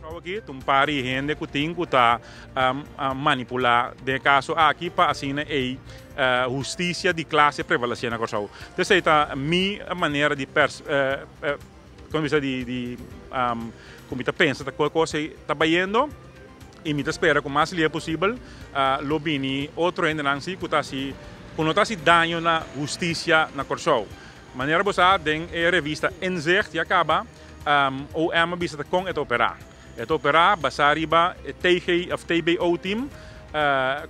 Aki ta un par di hende ku tin ku ta manipulá den e kaso aki pa asina ei hustisia di klase prevalesé na Kòrsou. Esei ta mi manera di pers komo bisa di di ku mi ta pensa ta kua kos ei ta bayendo i mi ta spera ku mas lia posibel lo bini otro hendenan si ku ta hasi ku no ta hasi daño na hustisia na Kòrsou. Manera bo sa den e revista Inzicht ya kaba OM a bisa ta kon e ta operá. E ta operá basá riba e TG òf TBO team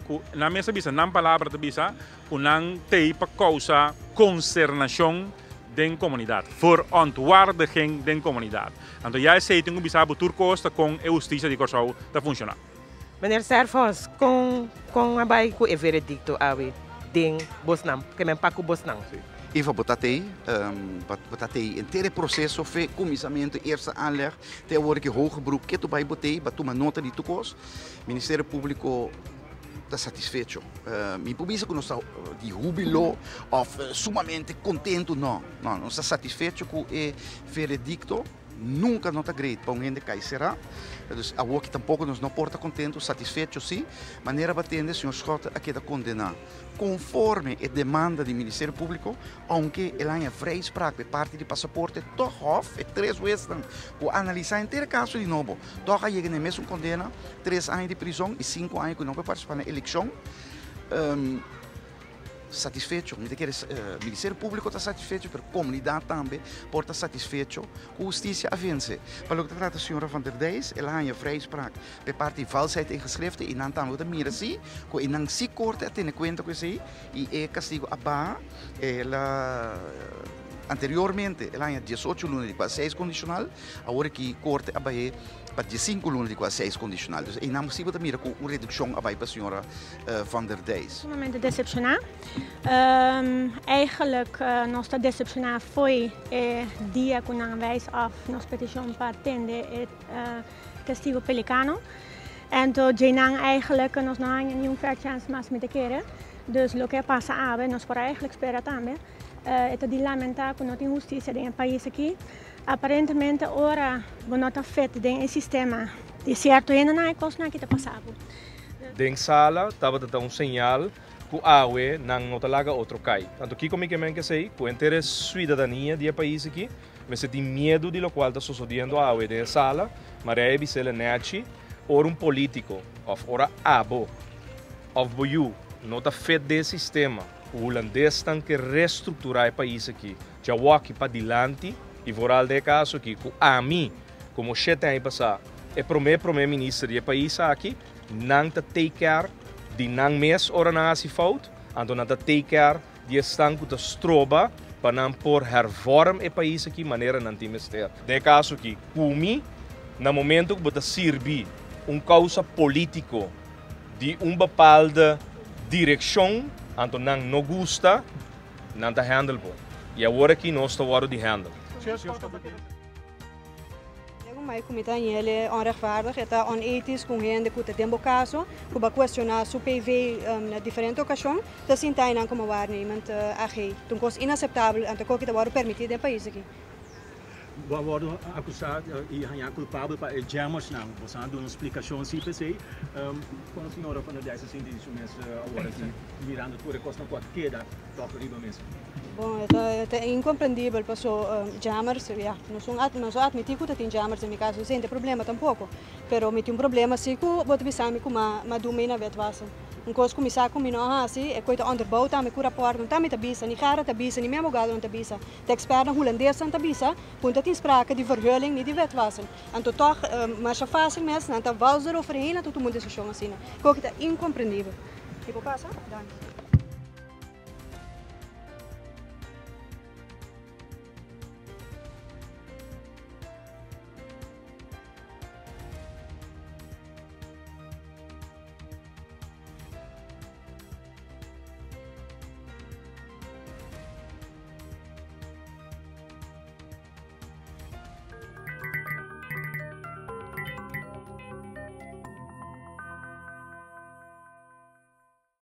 ku nan mes a bisa, nan palabra ta bisa ku nan t'ei pa kousa konsernashon den komunidat, verontwaardiging den komunidat. Anto ya esei tin ku bisa bo tur kos ta kon e hustisia di Kòrsou ta funshoná. Meneer Serphos, kon kon a bai ku e veredikto awe den bosnan, ke men pa ku bosnan? Eva, bo ta tei, bo ta tei henter e proseso fe kuminsamentu, eerste aanleg, te awor ki hoger beroep ke tu bai bo tei, bo a tuma nota di tur kos. Ministerio Públiko ta satisfecho. Mi por bisa ku nos ta di hubilo òf sumamente kontentu, no, no, nos ta satisfecho ku e veredikto. Nunka no ta great pa un hende kai será. Dus awoki tampoko nos no por ta kontentu, satisfecho sí. Manera bo a tende, señor Schotte a keda kondená konforme e demanda di Ministerio Públiko, ounke el haña vrijspraak pa e parti di pasaporte, tòg Hof, e tres huesnan ku a analisá henter e kaso di nobo, tòg a yega na e mesun kondena, 3 aña di prizòn i 5 aña ku no por partisipá na elekshon. Satisfecho. Mi ta kere Ministerio Públiko ta satisfecho, pero komunidat tambe por ta satisfecho ku hustisia a vense. Pa loke ta trata señora Van der Dijs, el a haña vrijspraak pa e parti valsheid in geschriften i nan tambe ta mira si ku e nan si korte a tene kuenta ku esei i e kastigo a baha. El a anteriormente el a haña 18 luna di kua seis kondishonal, awor aki korte a bah'é pa 15 luna di kua seis kondishonal. Dus einan si bo ta mira ku un redukshon a bai pa señora Van der Dijs. Sumamente decepciona. Eigenlijk nos ta decepciona foi e dia cu nan wijs af nos peticion pa tende e testigo Pelicano. Anto djenan eigenlijk nos no haña ni un fair chance mas, mi ta kere. Dus loke a pasa awe, nos por eigenlijk spera tambe. E ta di lamenta cu no tin husticia den e pais aki. Aparentemente ora bo no ta fit den e sistema di cierto hendenan, e cosnan aki ta pasa bo. Den sala tabata un señal ku awe nan no ta laga otro kai. Anto kiko mi ke men ke sei, ku henter siudadania di e pais aki, mester tin miedu di lokual ta susediendo awe den sala, Maria Bisele nechi, ora un polítiko, òf ora abo, òf bo yu, no ta fit den sistema, hulandesnan ke restrukturá e pais aki, djawoki pa dilanti, i vooral den kaso aki, ku ami, komo 7 aña pasá, e promé minister di e pais aki, nan ta take care di nan mes ora nan hasi fout, anto nan ta take care di esnan ku ta stroba pa nan por hervorm e pais aki manera nan tin mester. Den kaso aki, ku mi, na momento ku bo ta sirbi un kousa polítiko di un bepaalde direkshon, anto nan no gusta, nan ta handle bo. I awor aki nos ta wòrdu di handle. Mai ku mi ta hañ'é onrechtvaardig, e ta onethisch ku hende ku ta den bo kaso, ku bo a kuestioná su PV na diferente okashon, ta sinta einan komo waarnemend AG. Ta un kos inaseptabel, anto ku ta wòrdu permití den e pais aki. Bo a wòrdu akusá i hañá kulpabel pa e jammers nan. Bo a duna un splikashon si p'esei. Kon señora Van der Dijs a sinti su mes awor aki mirando tur e kosnan ku a keda tòg riba mesa? Bon, ta inkomprendibel paso jammers, ja, no admití ku tin jammers den mi kaso, sin problema tampoko. Pero mi tin un problema si ku bo ta bisa mi ku m'a duna mi na wetwassen. Un kos ku mi sa ku mi no a hasi, e kos ta onderbouw tambe ku rapport, no ta mi ta bisa, ni Gara ta bisa, ni mi abogado no ta bisa. De eksperten hulandeses ta bisa, ku no tin sprake di verhulling ni di wetwassen. Anto toch, masha fásil mes, nan ta wals eroverheen, nan ta tuma un desishon asina. Kos ta inkomprendibel. Tipo pasa? Danki.